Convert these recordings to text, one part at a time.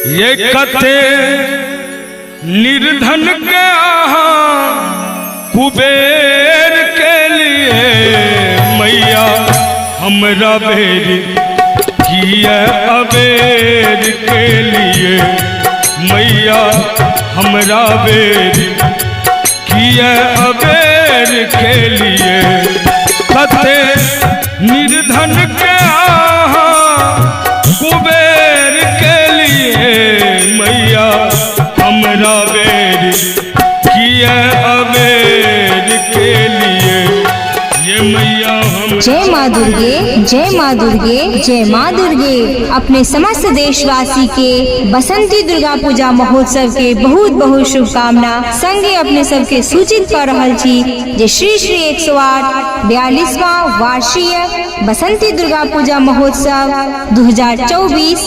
ये कते निर्धन के अहाँ कुबेर के लिए मैया हमरा बेर किया अबेर के लिए मैया हमरा बेर किया अबेर के लिए कते निर्धन के अहाँ कुबेर के लिए मैया हमरा बेर किया अबेर के लिए ये मैया हम जय माँ दुर्गे, जय माँ दुर्गे, जय माँ दुर्गे। अपने समस्त देशवासी के बसंती दुर्गा पूजा महोत्सव के बहुत बहुत शुभकामना संगे अपने सबके सूचित कर रहल छी जे श्री श्री 108 42वां वार्षिक बसंती दुर्गा पूजा महोत्सव 2024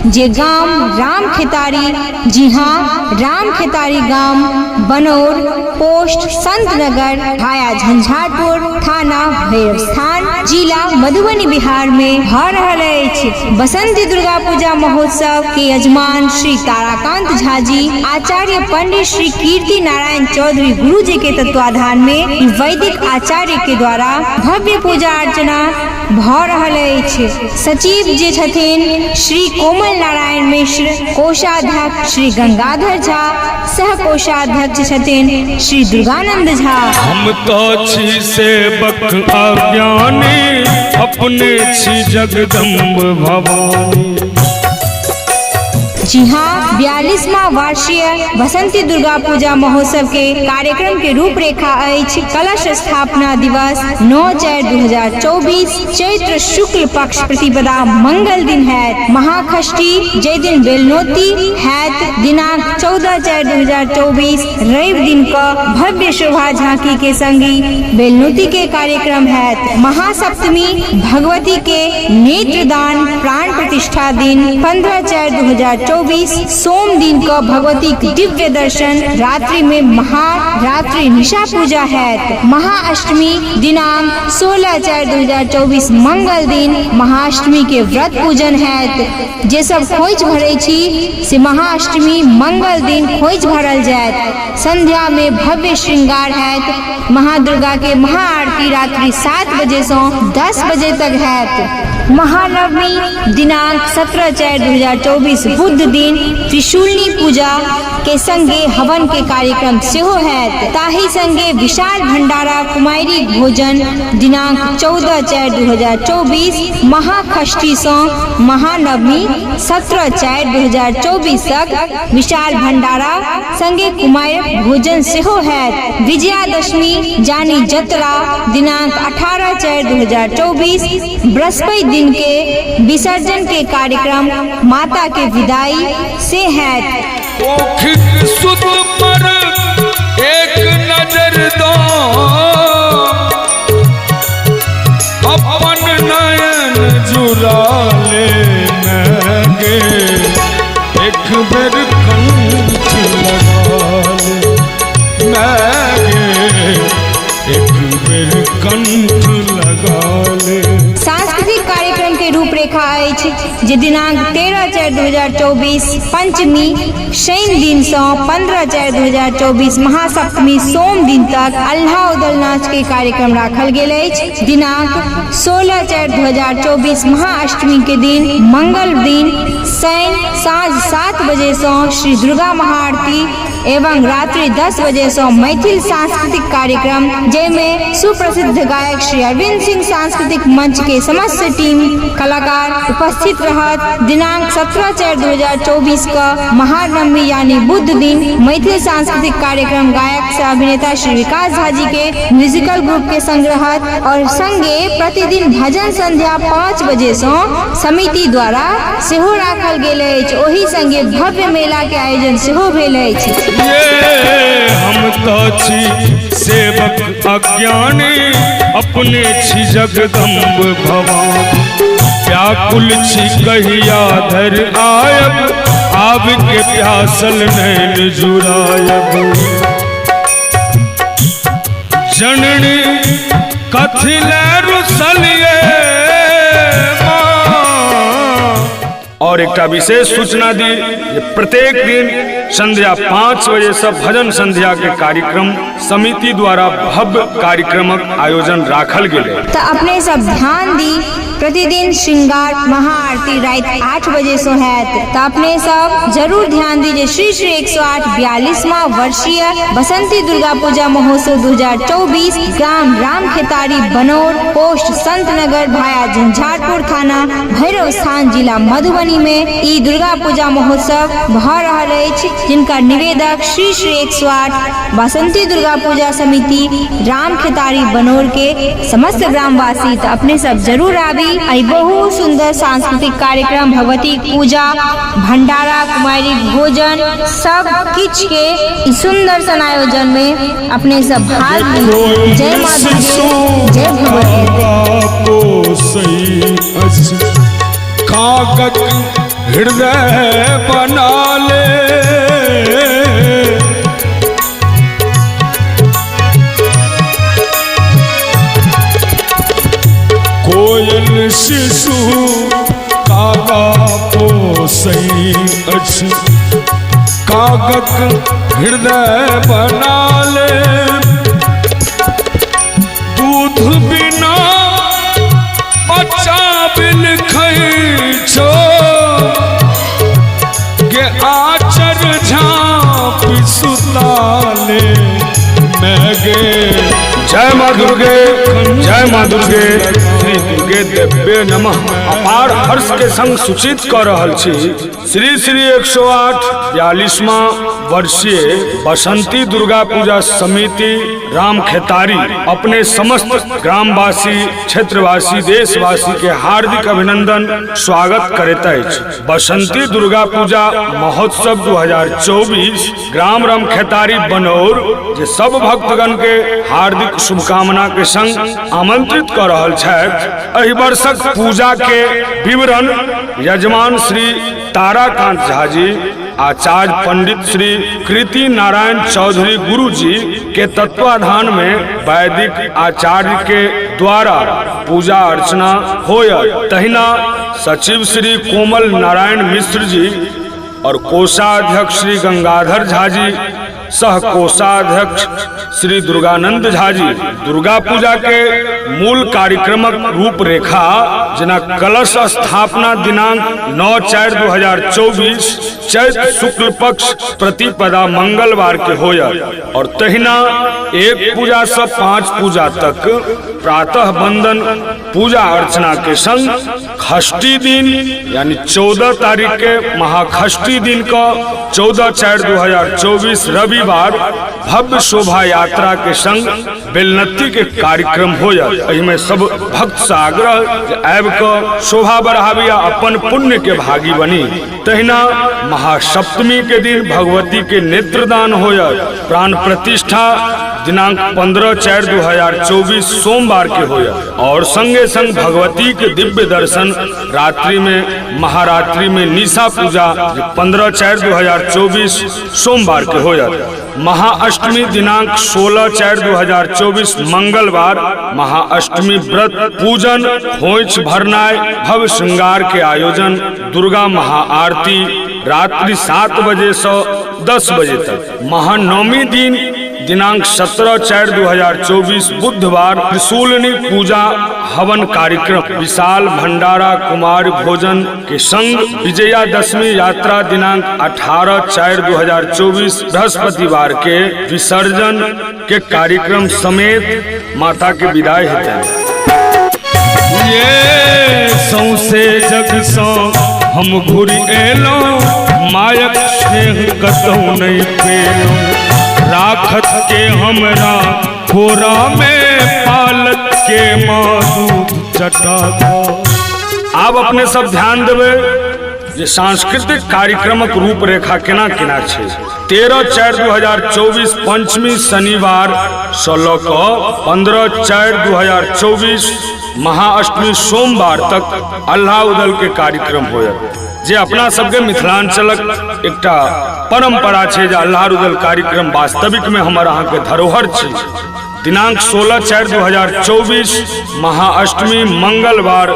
जे गाम राम खेतारी, जी हाँ राम खेतारी गाम बनौर, पोस्ट संत नगर, भाया झंझारपुर, थाना भैरव स्थान, जिला मधुबनी, बिहार में भऽ रहल अछि। बसंती दुर्गा पूजा महोत्सव के यजमान श्री ताराकांत झा जी, आचार्य पंडित श्री कीर्ति नारायण चौधरी गुरु जी के तत्वाधान में वैदिक आचार्य के द्वारा भव्य पूजा अर्चना भऽ रहल अछि। सचिव जे छथिन श्री कोमल नारायण मिश्र, कोषाध्यक्ष श्री गंगाधर झा, सह कोषाध्यक्ष छथिन श्री दुर्गानंद झा। हम तो छी सेवक अज्ञानी, अपने छी जगदम्ब भवानी। जी हाँ, 42वां वार्षिक बसंती दुर्गा पूजा महोत्सव के कार्यक्रम के रूपरेखा अछि। कलश स्थापना दिवस 9/4/2024 चैत्र शुक्ल पक्ष प्रतिपदा मंगल दिन है। महाषष्ठी जय दिन बेलनोती हैत दिनांक 14/4/2024 रवि दिन का भव्य शोभा झांकी के संगी बेलनोती के कार्यक्रम हैत। महासप्तमी भगवती के नेत्रदान प्राण प्रतिष्ठा दिन 15/4/2024 सोम दिन का भगवती के दिव्य दर्शन, रात्रि में महारात्रि निशा पूजा हैत। महाअष्टमी दिनांक 16/4/2024 मंगल दिन महाअष्टमी के व्रत पूजन हैत। जे सब खोइछ भरै छी से महाअष्टमी मंगल दिन खोइछ भरल जायत। संध्या में भव्य श्रृंगार हैत। महादुर्गा के महाआरती रात्रि 7 बजे से 10 बजे तक हैत। महानवमी दिनांक 17/4/2024 बुध दिन त्रिशूलनी पूजा के संगे हवन के कार्यक्रम सेहो हैत। ताही संगे विशाल भंडारा कुमारी भोजन दिनांक 14/4/2024 महाषष्ठी से महानवमी 17/4/2024 तक विशाल भंडारा संगे कुमारी भोजन सेहो हैत। विजयादशमी जानी जतरा दिनांक 18/4/2024 बृहस्पति दिन के विसर्जन के कार्यक्रम माता के विदाई से हैत। पोखिक सुत पर एक नजर दो, अपन नयन जुड़ा ले गे, एक बेर कंठ लगा ले गे, एक बेर कंठ लगा ले। सांस्कृतिक कार्यक्रम के रूपरेखा अछि जे दिनांक 13/4/2024 पंचमी शनि दिन से 15/4/2024 महासप्तमी सोम दिन तक अल्लाह उदल नाच के कार्यक्रम राखल गेल अछि। दिनांक 16/4/2024 महाअष्टमी के दिन मंगल दिन शनि साँझ 7 बजे से श्री दुर्गा महाआरती एवं रात्रि 10 बजे से मैथिल सांस्कृतिक कार्यक्रम जाहिमे सुप्रसिद्ध गायक श्री अरविंद सिंह सांस्कृतिक मंच के समस्त टीम कलाकार उपस्थित रहत। दिनांक 17/4/2024 का महानवमी यानी बुध दिन मैथिल सांस्कृतिक कार्यक्रम गायक सह अभिनेता श्री विकास झा जी के म्यूजिकल ग्रुप के संग रहत और संगे प्रतिदिन भजन संध्या 5 बजे से समिति द्वारा सेहो राखल गेल अछि। ओहि संगे भव्य मेला के आयोजन सेहो भेल अछि। ये हम तो छी सेवक अज्ञानी, अपने छी जगदम्ब भवानी। व्याकुल छी कहिया धर आयब, आब के प्यासल नैन जुड़ायब। जननी कथिले रुसलिए माँ। और एकटा विशेष सूचना दी जे प्रत्येक दिन संध्या 5 बजे से भजन संध्या के कार्यक्रम समिति द्वारा भव्य कार्यक्रमक आयोजन राखल गेल। तो अपने सब ध्यान दी, प्रतिदिन श्रृंगार महाआरती रात 8 बजे से हैत। तो अपने सब जरूर ध्यान दीजिए। श्री श्री 108 42वां वर्षीय बसंती दुर्गा पूजा महोत्सव 2024 ग्राम रामखेतारी बनौर, पोस्ट संतनगर, भाया झंझारपुर, थाना भैरव स्थान, जिला मधुबनी में ई दुर्गा पूजा महोत्सव भ रहल अछि, जिनका निवेदक श्री श्री 108 बसंती दुर्गा पूजा समिति रामखेतारी बनौर के समस्त ग्रामवासी। तो अपने सब जरूर आबी। एहि बहुत सुंदर सांस्कृतिक कार्यक्रम, भगवती पूजा, भंडारा, कुमारी भोजन सब किछ के ई सुंदर सन आयोजन में अपने सब भाग ली। जय माँ दुर्गे, जय भगवती। कागक हृदय बना ले, कोयल शिशु कागा पोसई अछि, कागक हृदय बना ले। दूध बिना बच्चा बिन छो के आचर झाँप सुता ले मैं गे। जय माँ दुर्गे, जय माँ दुर्गे, श्री दुर्गे देव्ये नमः। अपार हर्ष के संग सूचित कर रहल छी, श्री श्री 108 42वां वर्षीय बसंती दुर्गा पूजा समिति रामखेतारी अपने समस्त ग्रामवासी, क्षेत्रवासी, देशवासी के हार्दिक अभिनंदन स्वागत करैत अछि। बसंती दुर्गा पूजा महोत्सव 2024 ग्राम रामखेतारी बनौर जे सब भक्तगण के हार्दिक शुभकामना के संग आमंत्रित कर रहल छथि। एहि वर्षक पूजा के विवरण यजमान श्री ताराकांत झा जी, आचार्य पंडित श्री कृति नारायण चौधरी गुरु जी के तत्वाधान में वैदिक आचार्य के द्वारा पूजा अर्चना होयत। तहिना सचिव श्री कोमल नारायण मिश्र जी और कोषाध्यक्ष श्री गंगाधर झा जी, सह कोषाध्यक्ष श्री दुर्गानंद झा जी। दुर्गा पूजा के मूल कार्यक्रमक रूपरेखा जेना कलश स्थापना दिनांक 9/4/2024 चैत शुक्ल पक्ष प्रतिपदा मंगलवार के होयत और तहिना 1 पूजा से 5 पूजा तक प्रातः बंदन पूजा अर्चना के संग षष्ठी दिन यानी 14 तारीख के महाषष्ठी दिन का 14/4/2024 रविवार भव्य शोभा यात्रा के संग बेलनत्ती के कार्यक्रम होयत। एहिमे सब भक्त से आग्रह आबि कऽ शोभा बढ़ाबी आ अपन पुण्य के भागी बनी। तहिना महासप्तमी के दिन भगवती के नेत्रदान होयत। प्राण प्रतिष्ठा दिनांक 15/4/2024 सोमवार के होयत और संगे संग भगवती के दिव्य दर्शन रात्रि में महारात्रि में निशा पूजा 15/4/2024 सोमवार के होयत। महाअष्टमी दिनांक 16/4/2024 मंगलवार महाअष्टमी व्रत पूजन, खोइछ भरनाय, भव्य श्रृंगार के आयोजन, दुर्गा महाआरती रात्रि 7 बजे से 10 बजे तक। महानवमी दिन दिनांक 17/4/2024 बुधवार त्रिशूलिनी पूजा हवन कार्यक्रम, विशाल भंडारा कुमार भोजन के संग विजयादशमी यात्रा दिनांक 18/4/2024 बृहस्पतिवार के विसर्जन के कार्यक्रम समेत माता के विदाई हेतै। ये सौंसे जग सँ हम घुरि एलहुँ, मायक स्नेह कतहु नहीं पेलहुँ। राखत के हमरा खोरा में, पालत के माँ दूध चटा। आब अपने सब ध्यान देबै जे सांस्कृतिक कार्यक्रमक रूपरेखा केना केना छै। 13/4/2024 पंचमी शनिवार से लऽ कऽ 15/4/2024 महाअष्टमी सोमवार तक अल्लाह उदल के कार्यक्रम होयत, जे अपना सबके मिथिलांचलक एकटा परंपरा छै जे अल्लाह उदल कार्यक्रम वास्तविक में हमर अहाँके धरोहर छै। दिनांक 16/4/2024 महाअष्टमी मंगलवार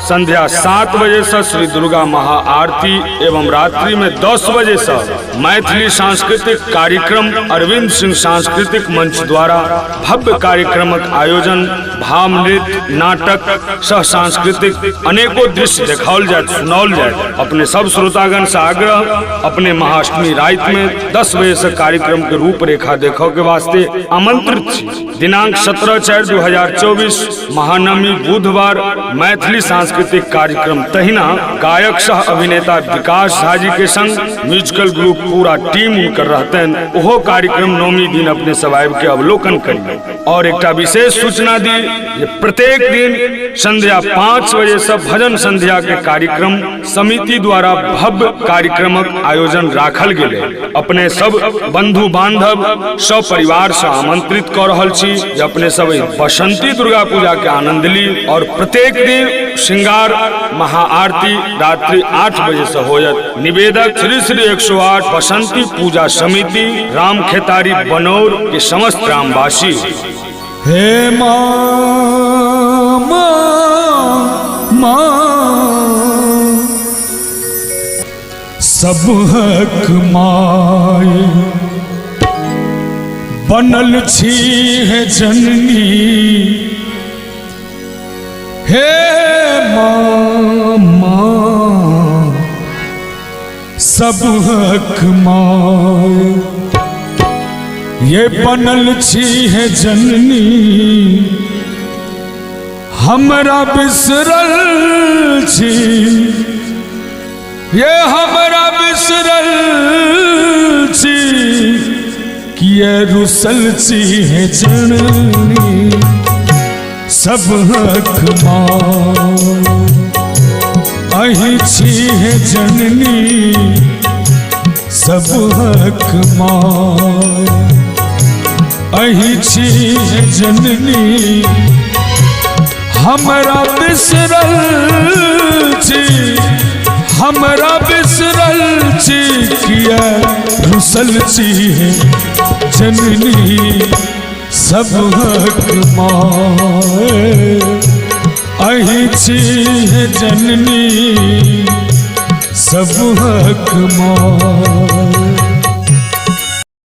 संध्या 7 बजे से श्री दुर्गा महाआरती एवं रात्रि में 10 बजे से मैथिली सांस्कृतिक कार्यक्रम अरविंद सिंह सांस्कृतिक मंच द्वारा भव्य कार्यक्रमक आयोजन, भाव नृत्य, नाटक सह सांस्कृतिक अनेकों दृश्य देखाओल जायत, सुनाओल जायत। अपने सब श्रोतागण से आग्रह, अपने महाअष्टमी रात में 10 बजे से कार्यक्रम के रूपरेखा देखो के वास्ते आमंत्रित छी। दिनांक 17/4/2024 महानवमी बुधवार मैथिली सांस्कृतिक कार्यक्रम, तहिना गायक सह अभिनेता विकास झा जी के संग म्यूजिकल ग्रुप पूरा टीम उनकर रहतनि। ओहो कार्यक्रम नौमी दिन अपने सब आबि के अवलोकन करी। और एकटा विशेष सूचना दी जे प्रत्येक दिन संध्या 5 बजे से भजन संध्या के कार्यक्रम समिति द्वारा भव्य कार्यक्रमक आयोजन राखल गेलै। अपने सब बंधु बांधव सब परिवार से आमंत्रित कर रहल छी जे अपने सब बसंती दुर्गा पूजा के आनंद ली। और प्रत्येक दिन श्रृंगार महाआरती रात्रि 8 बजे से होयत। निवेदक श्री श्री 108 बसंती पूजा समिति राम खेतारी बनौर के समस्त ग्रामवासी। हे माँ माँ माँ सबहक my बनल छी हे जननी, हे माँ माँ सबहक my ये बनल छी हे जननी, हमरा बिसरल छी ये हमरा बिसरल छी किए रुसल छी हे जननी, सबहक माँ अहीं छी हे जननी, सबहक माँ अहीं छी हे जननी, हमरा बिसरल छी हमरा बिसरल छी किया रुसल छी हे जननी, सबहक माँ अहीं छी हे जननी, सबहक माँ।